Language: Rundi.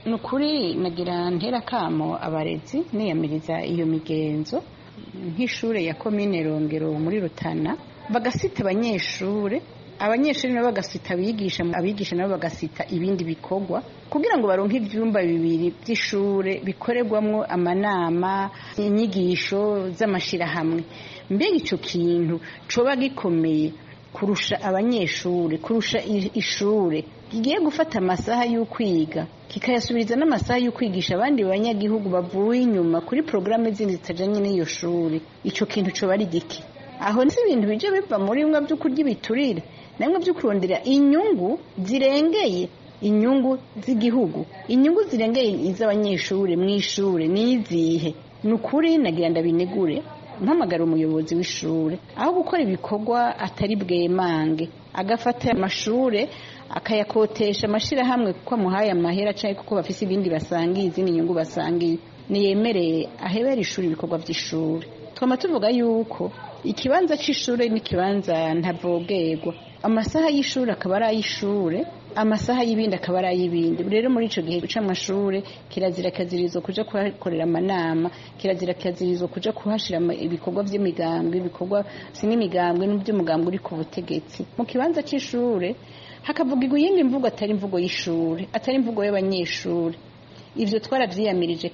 Ni ukuri nagira ntera kamo abarezi niyamiriza iyo migenzo. Nk'ishure ya komine Rongero muri Rutana, bagasita abanyeshure, abanyeshuri nabo bagasita abigisha, abigisha nabo bagasita ibindi bikorwa kugira ngo baronke ivyumba bibiri vy'ishure bikorerwamwo amanama, inyigisho z'amashirahamwe. Mbega ico kintu coba gikomeye kurusha abanyeshure, kurusha ishure kigiye gufata amasaha y'ukwiga kikayasubiriza n'amasaha y'ukwigisha abandi banyagihugu bavuye inyuma kuri porogaramu zindi zitajanye n'iyo shure? Ico kintu coba ari giki aho? Nzi ibintu bije biva muri bimwe vyo kurya ibiturire namwe vyo kurondera inyungu zirengeye inyungu z'igihugu, inyungu zirengeye iz'abanyeshure mw'ishure nizihe? Ni ukuri nagira ndabinegure, mpamagara umuyobozi w'ishure aho gukora ibikorwa atari bwemange, agafata amashure akayakotesha amashirahamwe kuko amuhaye amahera canke kuko bafise ibindi basangiye, izindi nyungu basangiye. Niyemereye ahebera ishuri ibikorwa vy'ishure. Twama tuvuga yuko ikibanza c'ishure n'ikibanza ntavogerwa, amasaha y'ishure akaba ari ay'ishure, amasaha y'ibindi akaba ari ay'ibindi. Rero muri ico gihe c'amashure kirazira kazirizwa kuja kuhakorera amanama, kirazira kazirizwa kuja kuhashira ibikorwa vy'imigambwe, ibikorwa si n'imigambwe n'ivy'umugambwe uri ku butegetsi. Mu kibanza c'ishure hakavugirwa iyindi mvugo atari imvugo y'ishure, atari imvugo y'abanyeshure. Ivyo twaravyiyamirije.